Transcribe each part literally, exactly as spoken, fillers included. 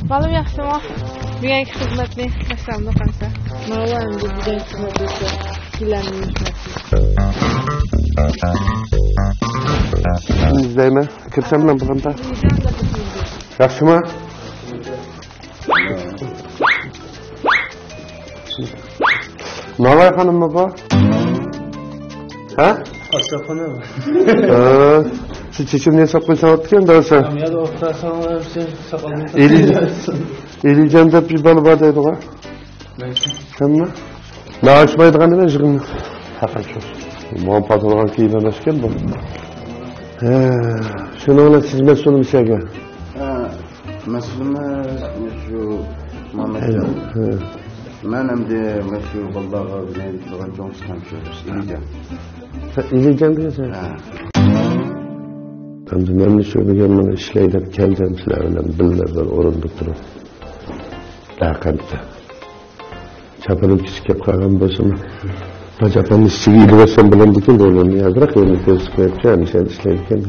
بالام ياخشىمۇ؟ بۈگۈنكى خىزمەتنى باشلامدۇق ئەمسە؟ ماۋۇ ئەمدى بۈگۈنكى خىزمەت بولسا گىلەمنى يۇيۇشماقچى. ئىزدەيمەن. كىرسەم مەن بۇلامدا. ياخشىمۇ؟ ناۋاي خانىممۇ بۇ؟ ھە؟ ئاشلىخانا. ھە. شۇ چېچىمنى ياساپ قويساڭ ئەتكەن دەۋەرسە. يا، ئوتتۇرساڭلار، ساقالنى. ئېلىجان دەپ بىر بالا بار دەيدىغۇ. نەيسە. كىممۇ؟ ناۋاي ئۇچمايدىغان نېمە يىغىن. ھەقىقەت شۇ. ماڭا پاتىلغان كىيىم ئەمەسكەن بۇ. ھە، شۇنىڭ بىلەن سىز مەسئۇلمۇ شەگە؟ ھە، مەسىلىمىز شۇ مامەتجان. ھە. مەن ئەمدى مەن شۇ بالىلارغا ئۆگىنىدىغان چوڭ ئۇستام شۇ ئىلىجان. سەن ئىلىجان دېگەنسەن؟ ھە. ئەمدى مەنمۇ شۇ بۈگۈن مانا ئىشلەي دەپ كەلدىم، سىلەر بىلەن بىللە بىر ئورۇندا تۇرۇپ. لەقەمدە. چاپىنىم كىچىك كەپ قالغان بولسىمۇ، بۇ چاپاننى ئىچىگە ئېلىۋەتسەم بولامدىكىن، بولۇرمۇ ئازراق يەنە كۆرسىتىپ قويۇپچۇ، ھەمىشە ئىشلەيدىكەن.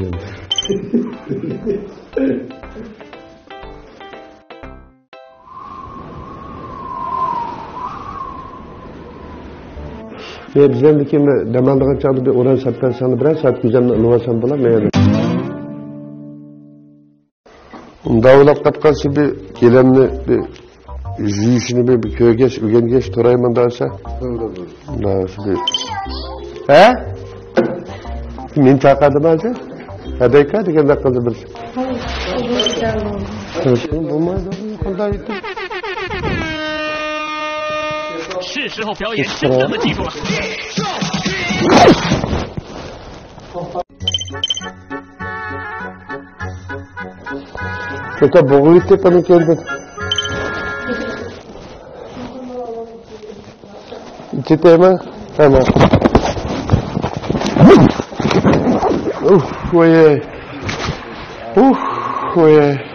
مەن بىزدىكى دەم ئالىدىغان چاغدا بىر ئوران ساپ بەرسەڭلار، بىرەر سائەت كۆزۈمنى ئىلىۋالسام بولامدۇ؟ داۋلاپ قاتقانسى بىر گىلەمنى بىر يۇيۇشنى بىر، بىر كۆرگەچ، ئۆگەنگەچ تۇرايمەن دەۋەرسە. بولدى، بولدى. دەۋەرسە بىر. ھە؟ مېنى چاقىردىمۇ ھازىر؟ ھەدەيكا دېگەندەك قىلدى بىر. بولمايدۇ، قانداق ئېيتتىم؟ 是时候表演真正的技术了。 Kötü boğuyup tek onun kendi. İçi tema. Tamam. Uf, oye. Uf, oye.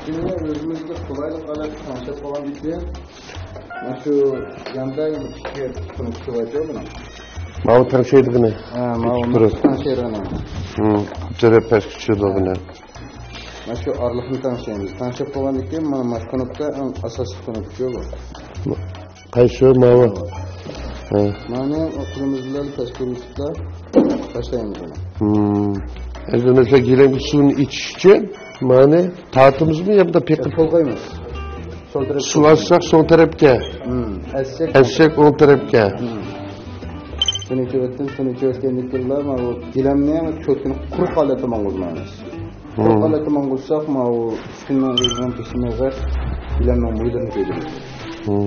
شۇنى ئۆزىمىزگە قولايلىق ھالەتتە تەڭشەپ قويغاندىن كېيىن، مانا شۇ ياندا ئىككى كۇنۇپكا بارچۇ بۇنىڭ. ماۋۇ تەڭشەيدىغىنى. ھە، ماۋۇ تۇرۇپ. تەڭشەيدىغىنى. ھىم، تەرەپ پەسكە چۈشىدىغىنى. مانا شۇ ئارىلىقنى تەڭشەيمىز. تەڭشەپ قويغاندىن كېيىن، مانا، مانا شۇ كۇنۇپكا ئەڭ ئاساسلىق كۇنۇپكا بۇ. قايسى ماۋۇ؟ ھە. مانا قولىمىز بىلەن تەشكىللىشىپلا تاشلايمىز ئۇنى. ھىم. ئەمدى مەسىلەن، گىلەمگە سۇنى ئىچىش ئۈچۈن مانا تارتىمىزمۇ ياكى پېقىپ؟ تولغايمىز. سول تەرەپكە. سۇ ئاچساق سول تەرەپكە. ھىم. ئەتسەك. ئەتسەك ئوڭ تەرەپكە. ھىم. سۇنى ئىچىۋەتتىم، سۇنى ئىچىۋەتكەندىن كېيىنلا مانا بۇ گىلەمنى كۆكىنى قۇرۇق ھالەتتە ماڭغۇزمايمىز. ھىم. قۇرۇق ھالەتتە ماڭغۇزساق، مانا بۇ ئۈستىنىڭ ئۆزىنىڭ بېشىنى يىغىپ، گىلەمنىڭ مۇيلىرىنى كۆيدۈرىمىز. ھىم.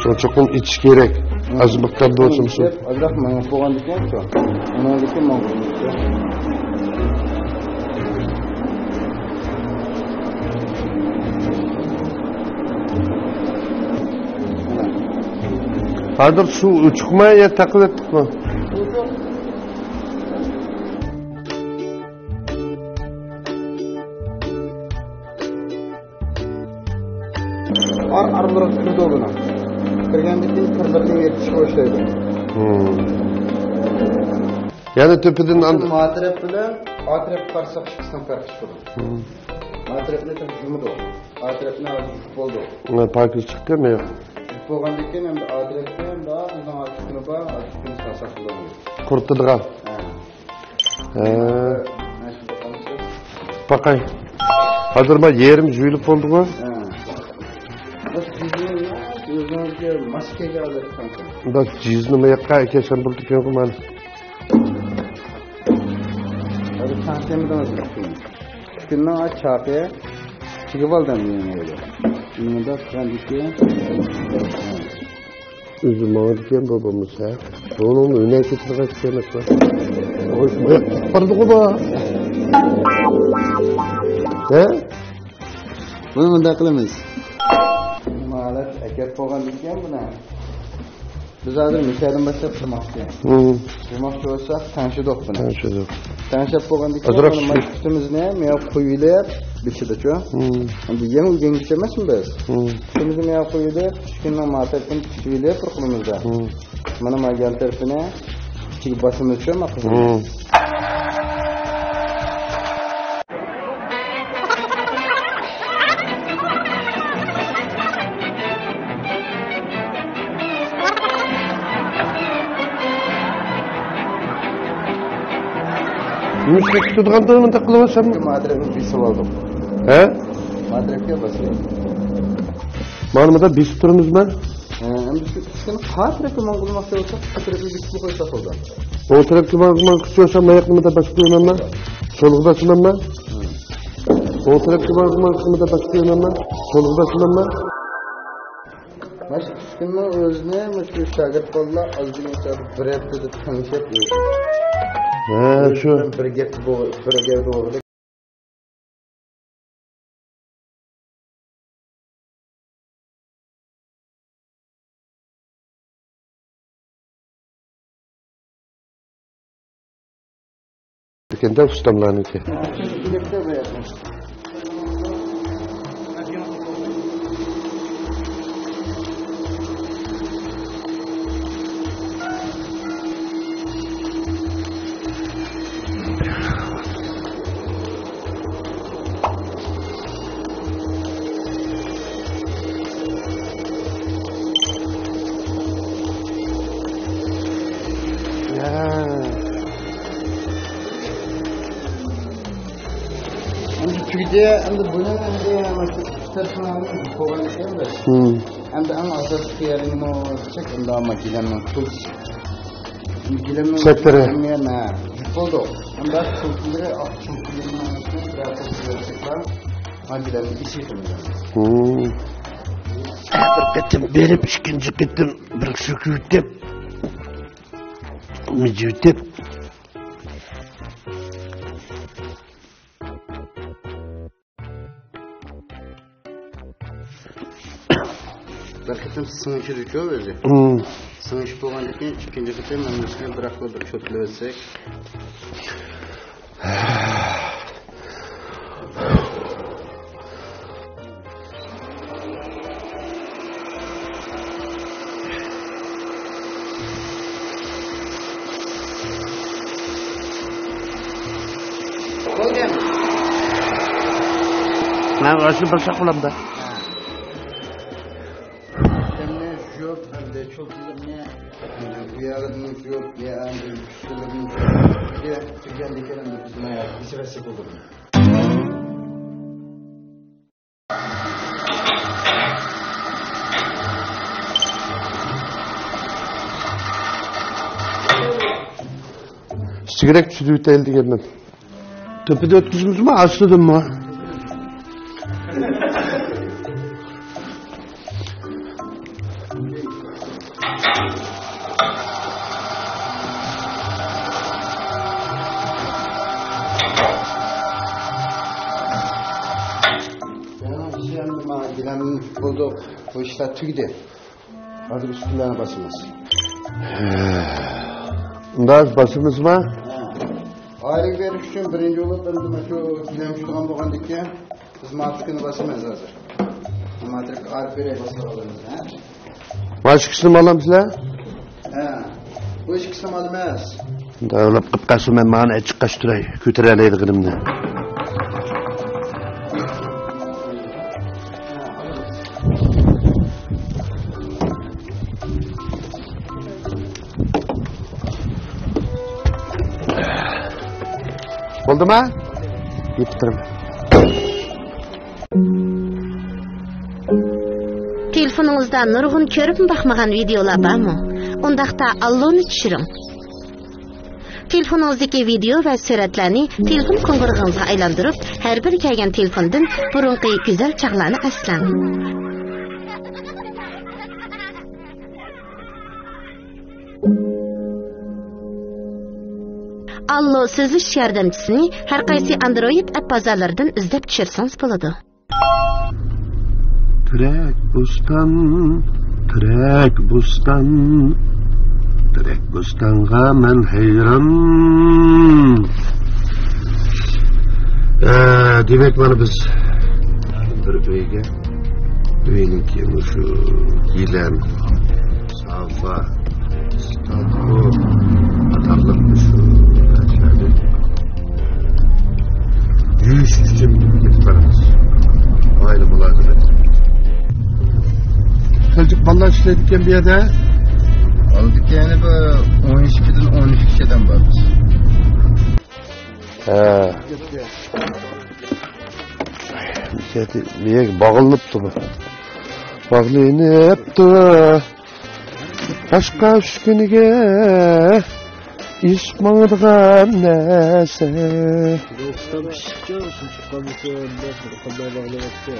شۇ چوقۇم ئىچىش كېرەك. ئاز مىقداردا بولسىمۇ سۇ. ئازراق مېڭىپ بولغاندىن كېيىن شۇ. ئۇنىڭدىن كېيىن ماڭغۇزىمىز. ھازىر سۇ چىقماي يا تەقلەتلىكمۇ؟ ئار-ئارىلىرىغا كىرىدۇ بۇنىڭ. كىرگەندىن كېيىن كىرلىرىنى ئېرىتىشكە باشلايدۇ. ھىم. يەنە تۆپىدىن ئان- ما تەرەپ بىلەن ئا تەرەپكە قارىساق ئىككىسىنىڭ پەرقى شۇ. ھىم. ما تەرەپنى تېخى يۇمىدۇ. ئا تەرەپنى ھازىر يۇيۇپ بولدۇق. ھە، پاكىز چىقتىمۇ يوق؟ يۇيۇپ بولغاندىن كېيىن ئەمدى ئا تەرەپنى ئەمدى ئا ئۆزىنىڭ ئاچچىقىنى بار، ئاچچىقىنى ساساق بولىدۇ. قۇرۇتىدىغان. ھە. ھە. باقاي. ھازىر ما يېرىم يۇيۇلۇپ بولدىغۇ؟ ھە. بۇ جىزنى ئۆزىڭىزگە ماس كەلگەن ئادەت قىلىڭ. بۇ جىزنى ما ياققا ئەكەلسەم بولىدىكەنغۇ مانا. ھازىر چاڭ سېمىدىڭىز. كۈننىڭ چاقى چىگىۋالدىم مېنى. مۇنداق قىلغاندىكىن. ئۆزى ماڭىدىكەن بۇ بولمىسا. بۇنىڭ ئۆينى كېتىدىغان كىشى ئەمەس بۇ. ئوي، شۇ باياق چىقىپ بارىدىغۇ بۇ. ھە؟ بۇنى مۇنداق قىلىمىز. مانا ئەكەپ قويغاندىكىن بۇنى. بىز ھازىر مىشەدىن باشلاپ قىلماقچى. مم. قىلماقچى بولساق، تەڭشىدۇق بۇنى. تەڭشىدۇق. تەڭشەپ بولغاندىن كېيىن، ئازراق مانا سۈيۈك. مانا پۇتىمىزنى مۇياق قويۇۋېلىپ، بېشىدىچۇ. مم. ئەمدى يەڭ ئۆگەنگۈچى ئەمەسمۇ بىز؟ مم. پۇتىمىزنى مۇياق قويۇۋېلىپ، ئۈچ كۈننىڭ ماتەرىپىنى پۈتۈۋېلىپ بىر قولىمىزدا. مم. مانا ما يان تەرىپىنى ئىچىگە باسىمىزچۇ، ما قىزىل. مم. نېمىشقا كۈتىدىغاندۇ مۇنداق قىلىۋالسام؟ ماترەپنى بېسىپ ئالدۇق. ھە؟ ماترەپكە باسىمىز. مانا مۇنداق بېسىپ تۇرىمىزمۇ؟ ھە، ئەمدى شۇ ئۈچ كۈن قا تەرەپكە ماڭغۇلىماقچى بولساق، قا تەرەپكە بېسىپ قويساق بولىدۇ. ئوڭ تەرەپكە ماڭغۇلىماقچى بولسام، ماياقنى مۇنداق باسىپ قويىمەنمۇ؟ سولغا باسىمەنمۇ؟ ھە. ئوڭ تەرەپكە ماڭغۇلىماقچى مۇنداق باسىپ قويىمەنمۇ؟ سولغا باسىمەنمۇ؟ مانا شۇ ئۈچ كۈننىڭ ئۆزىنى مانا شۇ شاگىرت بالىلار ئازدىن بىر ھەپتىدە تەڭشەپ، ھە، شۇ. بىر گەپ بو-، بىر گەپ بولغۇدەك. ئىكەندە ئۇستاملارنىڭكى. يا. ئەمدى تۈگىدى، ئەمدى بۇنى ئەمدى مۇشۇ تەرىپىنى قويغان ئىكەن بىز. ھىم. ئەمدى ئەڭ ئاساسلىق يەرىنىمۇ چەك، ئەمدى ئەمما گىلەمنىڭ قىلچە. گىلەمنىڭ چەكلىرى. ھەممە يەرنى، ھە، جۈپ بولدۇق. ئەمدى قىلچىلىرى، ئاق چۈنكىلىرىنىڭ ئىچىنى بىرەر قىلچە بېرسەكلا، ھە، گىلەمنى ئېسىتىمىز. ھىم. بىر قېتىم بېرىپ، ئىككىنچى قېتىم بىر سۈكۈتۈپ، مىجىۋېتىپ. بىر قېتىم سىڭىشىدىچۇ ئۆزى. ھىم. سىڭىشىپ بولغاندىن كېيىن ئىككىنچى قېتىم مانا شۇنى بىراقلا بىر چوتلىۋەتسەك. مەن ئاشۇ بىر ساقلامدا. ئادەمنى يۇيۇپ، ئەمدى چوپىلىرىنى، ئەمدى ئۇياغىدىن يۇيۇپ، يا ئەمدى ئۈستىلىرىدىن يۇيۇپ، كىرگەندىن كېيىن ئەمدى بىز مانا يەرگە بېسىۋەتسەك بولىدۇ. ئىچىگىرەك چۈشۈرۈۋېتەيلى دېگەنمەن. تۆپىدە ئۆتكۈزىمىزمۇ، ئاستىدىنمۇ؟ يەنە ئىشى ئەمدى مانا گىلەمنى بولدۇق، بۇ ئىشلار تۈگىدى. ھازىر ئۈسكۈنىلەرنى باسىمىز. ئۇنداق باسىمىزمۇ؟ ھە. ئائىلىگە بېرىش ئۈچۈن بىرىنچى بولۇپ، ئەمدى مانا شۇ گىلەم چۈشىدىغان بولغاندىن كېيىن، بىز ماتىركىنى باسىمىز ھازىر. ماتىركا ئارىپ بېرەي، باسىۋالىمىز، ھە؟ مانا شۇ ئىككىسىنى ئالامسىلەر؟ ھە. بۇ ئىككىسىنى ئالىمىز. داۋلاپ قىپ قالسا، مەن مانا ئەچىققاچ تۇراي، كۆتۈرەلەيدىغىنىمنى. بولدىما؟ يېپىپ تۇرۇڭ. تېلېفونىڭىزدا نۇرغۇن كۆرۈپمۇ باقمىغان ۋىدېئولار بارمۇ؟ ئۇنداقتا ئاللونى چۈشۈرۈڭ. تېلېفونىڭىزدىكى ۋىدېئو ۋە سۈرەتلەرنى تېلېفون قوڭغۇرىقىڭىزغا ئايلاندۇرۇپ، ھەر بىر كەلگەن تېلېفوندىن بۇرۇنقى گۈزەل چاغلارنى ئەسلەڭ. ئاللو سۆزلىشىش ياردەمچىسىنى ھەر قايسى ئاندرويىد ئەپ بازارلىرىدىن ئىزدەپ چۈشۈرسىڭىز بولىدۇ. تېرەك بوستان، تېرەك بوستان، بوستانغا مەن ھەيران. ئە، دېمەك، مانا بىز بىر ئۆيگە، ئۆينىڭكى مۇشۇ گىلەم، سافا، ستاتكو قاتارلىق مۇشۇ نەرسىلەرنى يۇيۇش ئۈچۈن كېتىپ بارىمىز. ئائىلە مۇلازىمەت. قىلچە بالىلار ئىشلەيدىكەن بۇ يەردە. ئالدىكى يەنە بىر ئون ئىككىدىن ئون ئۈچ كىشى ئادەم بار بىز. ھە. بۇ يەردە باغلىنىپتۇ بۇ. باغلىنىپتۇ. باشقا ئۈسكۈنىگە ئېسىپ ماڭىدىغان نەرسە. ئۇستام پىشىپچۇ، شۇنچە قالمىسۇن دەپ قانداق باغلاۋاتىدۇ.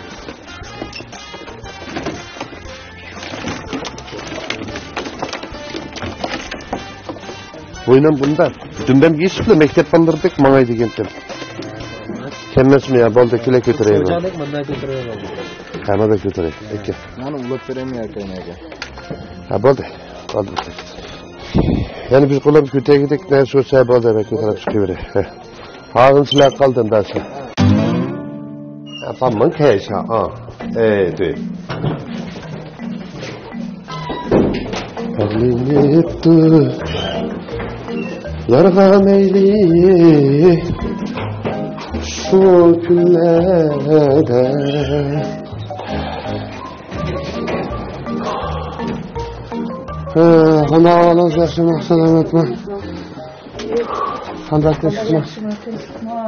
بوينۇم بۇنداق. دۈمبەمگە ئېسىپلا مەكتەپ بالىلىرىدەك ماڭاي دېگەنتىم. كەلمەسمۇ يا، بولدى، كۈلە كۆتۈرەيمەن. ھەممە بەك كۆتۈرەي. ئەكە. مانا ئۇلاپ بېرەيمۇ ياكى ئەنەگە؟ ھە، بولدى. بولدى. يەنە بىز قولۇم كۆتەرگۈدەك نەرسە بولسا بولدى، مەن كۆتۈرۈپ چىقىۋېرەي. ھە. ھازىر سىلەر قالدىم داسا. ھە، تامام كەيشا، ئا. ئەي، دۇي. باغلىنىپتۇ يارغا مەيلى شۇ كۈنلەردە. ھە، قانداق ئەھۋالىڭىز، ياخشىمۇ، سالامەتمۇ؟ قانداق، ياخشىمۇ؟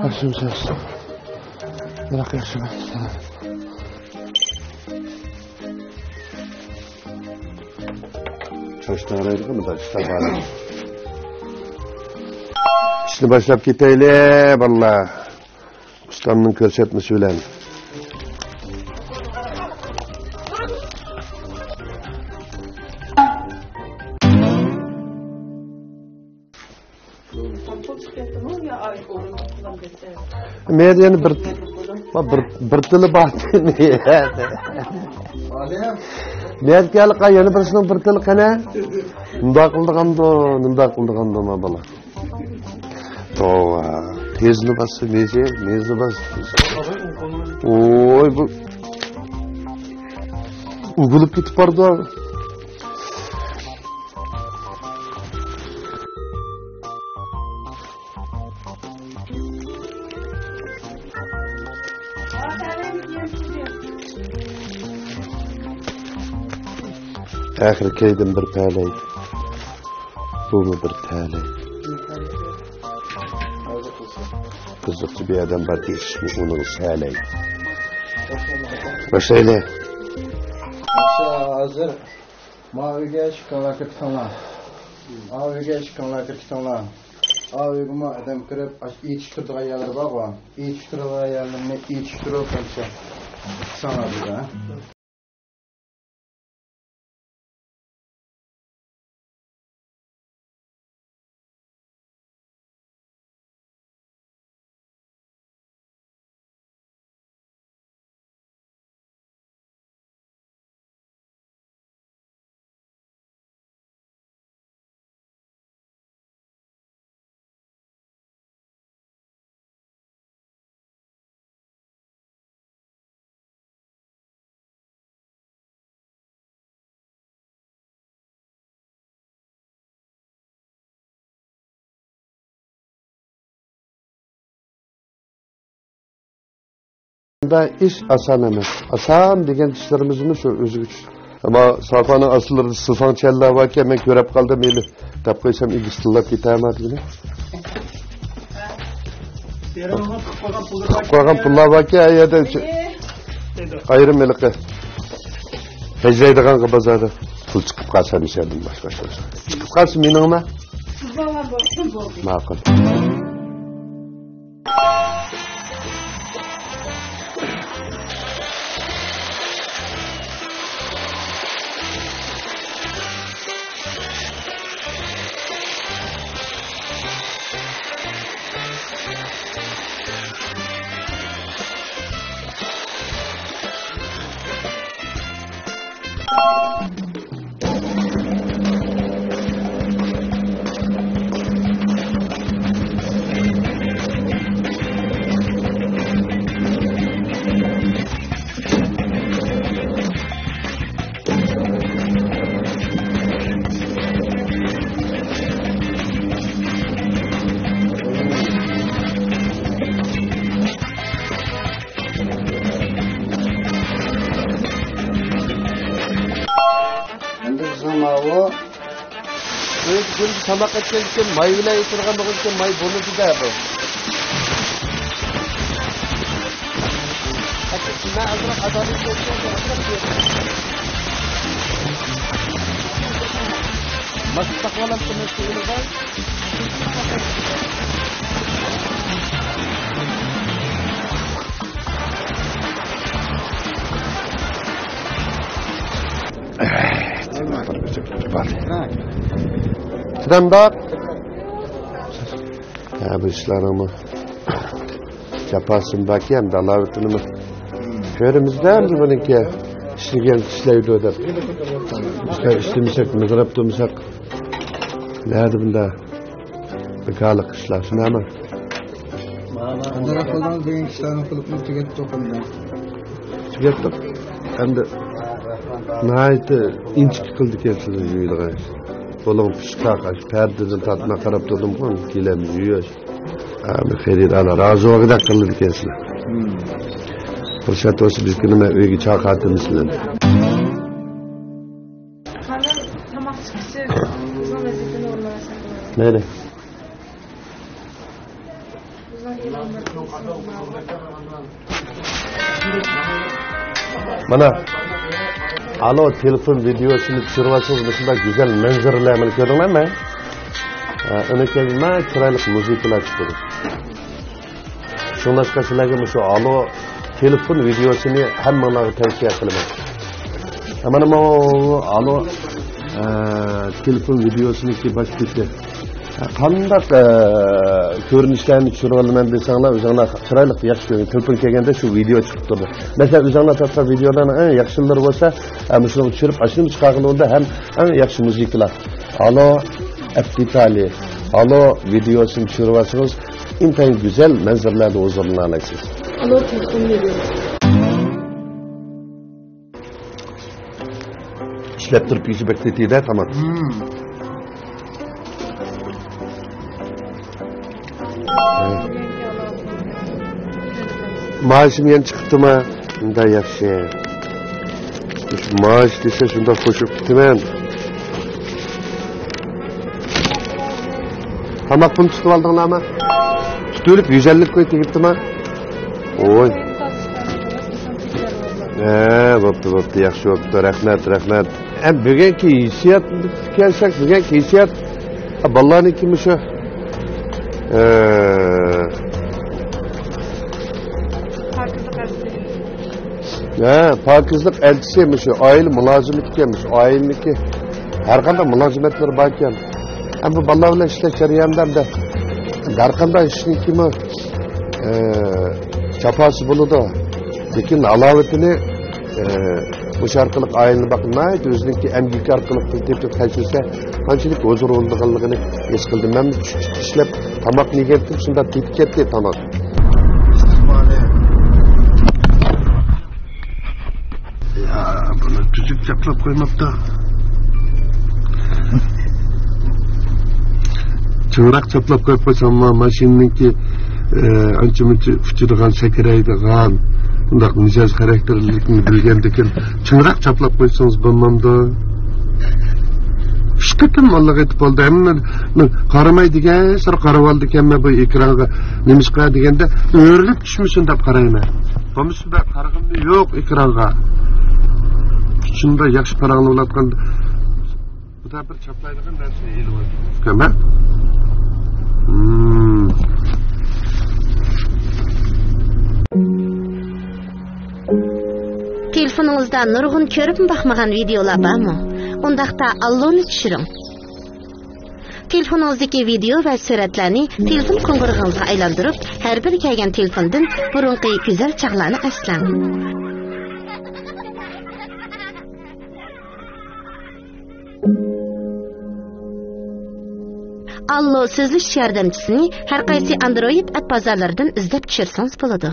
ياخشىمۇ، ياخشى. ياق، ياخشىمۇ؟ سالامەت. چوشنى ئالايلىغۇ، مۇنداق ئىشلار بار. ئىشنى باشلاپ كېتەيلى، بالىلار. ئۇستامنىڭ كۆرسەتمىسى بىلەن. مەيلى، يەنە بىر، بىر، بىر تىلى بار. نەدىكى ھېلىقى يەنە بىرسىنىڭ بىر تىلى قېنى؟ مۇنداق قىلىدىغاندۇ، مۇنداق قىلىدىغاندۇ، ما بالا. توۋا، تېزنى باسسا، مېزى، مېزنى باسسا، تېز. ۋوي، بۇ ئۆگۈلۈپ كېتىپ بارىدۇ. ئاخىرى كەيدىم بىر تەلەي. بۇمۇ بىر تەلەي. قىزىقچى بىر ئادەم بار دېيىشمۇ ئۇنىڭ تەلەي. باشلايلى. ھازىر ما ئۆيگە ئىككىڭلار كىرىپ كېتىڭلار. ئا ئۆيگە ئىككىڭلار كىرىپ كېتىڭلار. ئا ئۆيگىمۇ ئادەم كىرىپ، ئاش-، ئېتىشىپ تۇرىدىغان يەرلىرى بارغۇ. ئېتىشىپ تۇرىدىغان يەرلىرىنى ئېتىشىپ تۇرۇپ، قىلساڭلار بىزگە، ھە؟ ئىش ئاسان ئەمەس. ئاسان دېگەن ئىشلىرىمىزمۇ شۇ ئۆزىگە چۈش. ئەمما سافانىڭ ئاستىلىرىدا سىلفاڭ چەنلەر باركەن، مەن كۆرەپ قالدىم، ھېلى دەپ قويسام ئىگىسى تىللاپ كېتەرما دېگىلى. قىلىپ قويغان پۇللار باركەن، ئەي يەردە ئايرىم ھېلىقى. ھەجرەيدىغانغا بازاردا پۇل چىقىپ قالسا، مىشەدىن باش باش باش. چىقىپ قالسا مېنىڭما؟ ماقۇل. ئۆيگە كۈندە تاماق ئەتكەندىكىن ماي بىلەن ئېتىلغان بولغانكىن ماي بولمىدى-دە بۇ. مەن ئازراق ئادالەت بولسا، ئازراق بېرىمەن. ماس تاقىۋالامسىز مەن سىزگە؟ تىرەنداق. ھە، بۇ ئىشلارنىڭمۇ جاپاسىمۇ باركەن، ھەمدە ئالاۋىتىنىمۇ كۆرىمىزدە، ئەمدى بۇنىڭكى ئىشلىگەن ئىشلەيدۇ دەپ. بىز ئىشلىمىسەك، مىزىراپ تۇرمىساق، نەدە بۇنداق بىكارلىق ئىشلار، شۇنداقمۇ؟ ئاندىراق قىلدىڭىز دېگەن ئىشلارنى قىلىپمۇ تۈگەتتۇق ئەمدى. تۈگەتتۇق. ئەمدى ناھايىتى ئىنچىكە قىلىدىكەنسىز يۇيىدىغان ئىش. بۇلۇڭ پىشقاق، ئاشۇ پەردىدىن تارتماي قاراپ تۇردۇمغۇ، گىلەم يۇيۇش. ئەمدى خېرىدارلار رازى بولغۇدەك قىلىدىكەنسىلەر. پۇرسەت بولسا بىزكىنى مەن ئۆيگە چاقىرتىمىز بىلەن. خانىم، تاماق چىقىشى بىزنىڭ ۋەزىپىنى ئورۇنلاشتۇرىدۇ. مەيلى. بىزنىڭ ئېلانلىرىمىز. مانا، ئالو تېلېفون ۋىدېئوسىنى چۈشۈرۈۋالسىڭىز، مۇشۇنداق گۈزەل مەنزىرىلەرنى كۆردۈڭلارمۇ؟ ھە، ئۇنىڭ كەينىدىن چىرايلىق مۇزىكىلار چىقىدۇ. شۇڭلاشقا سىلەرگە مۇشۇ ئالو تېلېفون ۋىدېئوسىنى ھەممىڭلارغا تەۋسىيە قىلىمەن. مانا بۇ ئالو، ئە، تېلېفون ۋىدېئوسىنىڭكى باش بېتى. قانداق، ئە، كۆرۈنۈشلەرنى چۈشۈرۈۋالىمەن دېسەڭلار، ئۆزۈڭلار چىرايلىق ياخشى كۆرگەن تېلېفون كەلگەندە شۇ ۋىدېئو چىقىپ تۇرىدۇ. مەسىلەن، ئۆزۈڭلار تارتقان ۋىدېئولارنىڭ ئەڭ ياخشىلىرى بولسا، ئە، مۇشۇنى چۈشۈرۈپ ئاشۇنى چىقارغىلى بولىدۇ ھەم ئەڭ ياخشى مۇزىكىلار. ئالو ئەپ دېتالى، ئالو ۋىدېئوسىنى چۈشۈرۈۋالسىڭىز، ئىنتايىن گۈزەل مەنزىرىلەردە ھۇزۇرلىنالايسىز. ئالو تېلېفون ۋىدېئوسى. ئىشلەپ تۇرۇپ يېسە بەك تېتىيدۇ تاماق. مائاشىم يەنە چىقىپتىما؟ شۇنداق ياخشى. مائاش دېسە شۇنداق خوش بولۇپ كېتىمەن. تاماق پۇلىنى تۇتۇپ ئالدىڭلارمۇ؟ تۇتۇۋېلىپ يۈز ئەللىك كوي تېگىپتىما؟ ۋوي. ھە، بوپتۇ، بوپتۇ، ياخشى بوپتۇ. رەھمەت، رەھمەت. ئە، بۈگۈنكى ھېسسىيات كەلسەك، بۈگۈنكى ھېسسىيات، ئە، بالىلارنىڭكى مۇشۇ، ئە، ھە، پاكىزلىق ئەلچىسى مۇشۇ ئائىلە مۇلازىمىتىكەن، مۇشۇ ئائىلىنىڭكى ھەر قانداق مۇلازىمەتلىرى باركەن. ھەم بۇ بالىلار بىلەن ئىشلەش جەريانىدا ھەمدە ھەر قانداق ئىشنىڭكىمۇ، ئە، جاپاسى بولىدۇ. لېكىن ھالاۋىتىنى، ئە، مۇشۇ ئارقىلىق ئائىلىنى باقىدۇ. ناھايىتى ئۆزىنىڭكى ئەمگىكى ئارقىلىق پۇل تېپىپ تەشۋىشە قانچىلىك ھۇزۇر بولىدىغانلىقىنى ھېس قىلدىم. مەن چۈشلۈك ئىشلەپ تاماقنى يېگەنتىم، شۇنداق تېتىپ كەتتى تاماق. يا، بۇنى تۈزۈك چاپلاپ قويماپتۇ. چىڭراق چاپلاپ قويۇپ قويسام، ما-، ماشىنىنىڭكى، ئە، ئانچە-مۇنچە ئۇچىدىغان، سەكرەيدىغان، بۇنداق مىجەز خاراكتېرلىكنى بىلگەندىكىن، چىڭراق چاپلاپ قويسىڭىز بولمامدۇ؟ ئۈچ قېتىم ئاللىغا ئېيتىپ بولدى. ھەممە قارىماي دېگەنسېرى قارىۋالىدىكەنمەن بۇ ئېكرانغا. نېمىشقا دېگەندە، ئۆرۈلۈپ چۈشمىسۇن دەپ قارايمەن. بولمىسا بەك قارىغىنىم يوق ئېكرانغا. شۇنداق ياخشى پاراڭلىۋالاتقان. بۇدا بىر چاپلايدىغان نەرسە ئېلىۋالدىم. كۆمە. تېلېفونىڭىزدا نۇرغۇن كۆرۈپمۇ باقمىغان ۋىدېئولار بارمۇ؟ ئۇنداقتا ئاللونى چۈشۈرۈڭ. تېلېفونىڭىزدىكى ۋىدېئو ۋە سۈرەتلەرنى تېلېفون قوڭغۇرىقىڭىزغا ئايلاندۇرۇپ، ھەر بىر كەلگەن تېلېفوندىن بۇرۇنقى گۈزەل چاغلارنى ئەسلەڭ. ئاللو سۆزلىشىش ياردەمچىسىنى ھەر قايسى ئاندرويد ئەپ بازارلىرىدىن ئىزدەپ چۈشۈرسىڭىز بولىدۇ.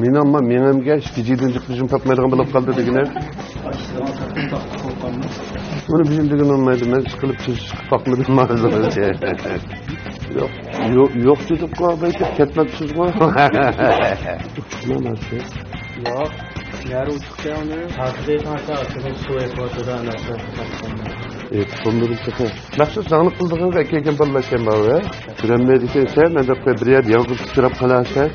مېنىڭمۇ، مېڭەمگە ئىككى جىدىن جىققىجىم تاپمايدىغان بولۇپ قالدى دېگىنە. ئۇنى بىلىم دېگىنى بولمايدۇ. مەن ئىشقىلىپ تۈز چىقىپ باقمىدىم ھازىرغىچە. يوق، يوق، يوق دېدۇققۇ، بەلكى كەتمەپسىزغۇ. يوق، نەرە ئۇچۇقكەن ئۇنى. ھازىر دەيسەن، ئاشۇ سۇ ئېقىۋاتىدۇ، ئەمەسمۇ. ئېيتقاندىم تېخى. مەخسۇس زاڭلىق قىلىدىغانغا ئەكەلگەن بالىلار ئىكەن ماۋۇ، ھە؟ كۆرەلمەيدىكەنسەن، مەن دەپ قوي، بىر يەردە يالغۇز ئۇچراپ قالارسەن.